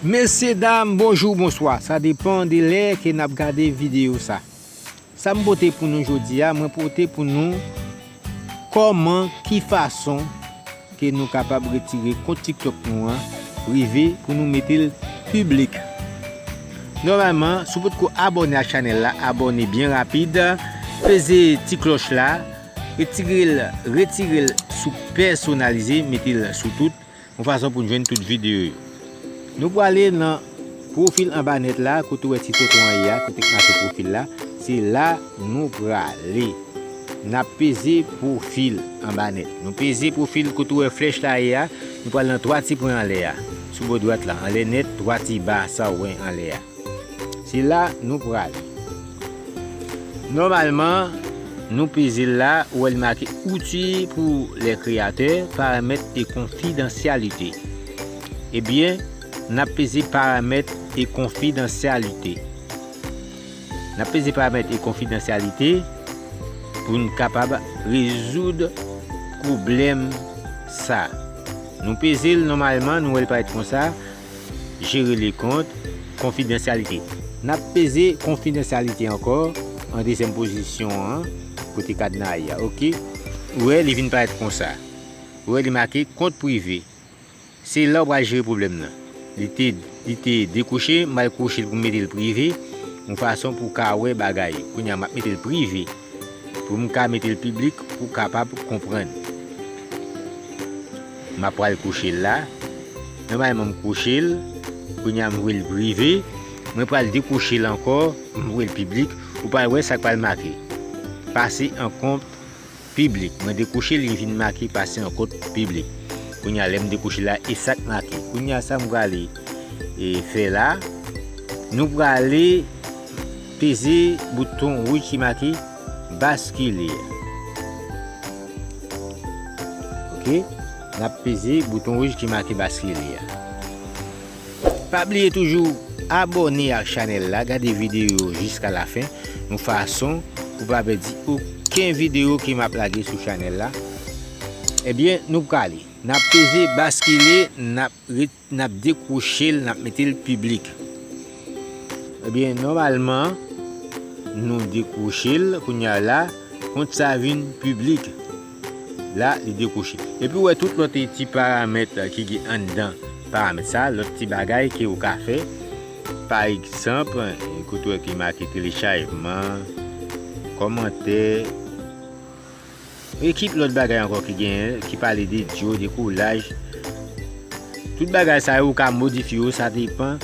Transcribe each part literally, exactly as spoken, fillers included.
Mesye dam, bonjou, bonswa. Sa depan de lè ke n ap gade videyo sa. Sa m pote pou nou jodi a, mwen pote pou nou kòman, ki fason ke nou kapab retire kont TikTok nou an prive pou nou mete l piblik. Nòmalman, si w potko abòne ak chanèl la, abòne byen rapid, peze ti klòch la, retire l, retire l sou pèsonalize, mete l sou tout, yon fason pou n jwenn tout videyo yo. Nou prale nan pwofil anba nèt la, kote w wè ti tonton an ye a, kote k make pwofil la, se la nou prale. N ap peze pwofil anba nèt. Nou peze pwofil kote w wè flèch la ye a, nou pral nan twa ti pwen anlè a. Sou bò dwat la, anlè nèt, twa ti ba sa w wè anlè a. Se la nou prale. Nòmalman, nou peze l la, ou wè l make outils pour les créateurs, paramètres et confidentialité. Ebyen, n ap peze paramèt e konfidansyalite. N ap peze paramèt e konfidansyalite pou n kapab rezoud pwoblèm sa. Nou peze l nòmalman, nou wè l parèt konsa, jere le kont, konfidansyalite. N ap peze konfidansyalite ankò, an dezyèm pozisyon an, kote kadna a ye a, oke. Ou wè, li vin parèt konsa. Ou wè, li make kont prive. Se la w pral jere pwoblèm nan. Li te, li te dekwoche, m al kwoche l pou m mete l prive, yon fason pou w ka wè bagay yo. Kounye a, m ap mete l prive, pou m ka mete l piblik, pou w kapab konprann. M ap pral kwoche l la. Nòmalman, m kwoche l. Kounye a, m voye l prive. Mwen pral dekwoche l ankò, m voye l piblik. Ou pral wè sa k pral make. Pase an kont piblik. Mwen dekwoche l, li vin make pase an kont piblik. Kounye a, lè m dekwoche la, e sa k make. Kounye a, sa m prale, e, fè la, nou prale peze bouton wouj ki make baskile a. Oke? N ap peze bouton wouj ki make baskile a. Pa bliye toujou abòne ak chanèl la, gade videyo yo jiska lafen, yon fason pou pa pèdi okenn videyo ke m ap lage sou chanèl la. Ebyen, nou prale. N ap peze baskile, n ap ret-, n ap dekwoche l, n ap mete l piblik. Ebyen, nòmalman, nou dekwoche l, kounye a la, kont sa vin piblik. La, li dekwoche. Epi w wè tout lòt ti paramèt ki gen anndan paramèt sa, lòt ti bagay ke ou ka fè. Pa egzanp, kote w wè ki make telechajman, kòmantè, ekip lòt bagay ankò ki genyen, ki pale de dyo, de koulaj. Tout bagay sa yo ou ka modifye yo, sa depan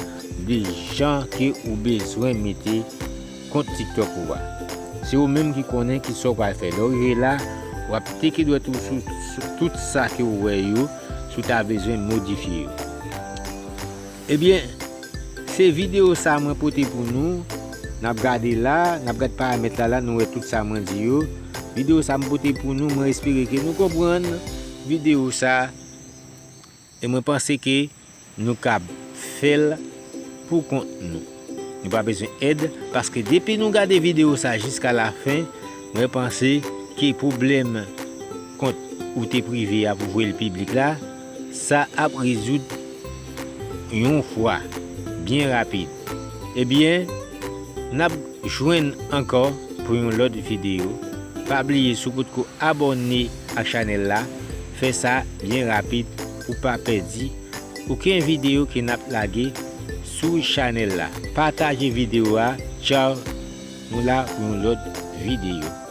de jan ke ou bezwen mete kont TikTok ou a. Se ou menm ki konnen ki sa w pral fè. Lè w rive la, w ap teke dwèt ou sou, sou tout sa ke w wè yo, si w ta bezwen modifye yo. Ebyen, se videyo sa mwen pote pou nou. N ap gade la, n ap gade paramèt la la, nou wè tout sa mwen di yo. Videyo sa m pote pou nou, mwen espere ke nou konprann videyo sa. E mwen panse ke nou kab fè l pou kont nou. Nou pa bezwen èd, paske depi nou gade videyo sa jiska lafen, mwen panse ke pwoblèm kont ou te prive a pou voye l piblik la, sa ap rezoud yon fwa, byen rapid. Ebyen, n ap jwenn ankò pou yon lòt videyo. Pa bliye, si w potko abòne ak chanèl la, fè sa byen rapid pou pa pèdi okenn videyo ke n ap lage sou chanèl la. Pataje videyo a. Tchaw. Nou la pou yon lòt videyo.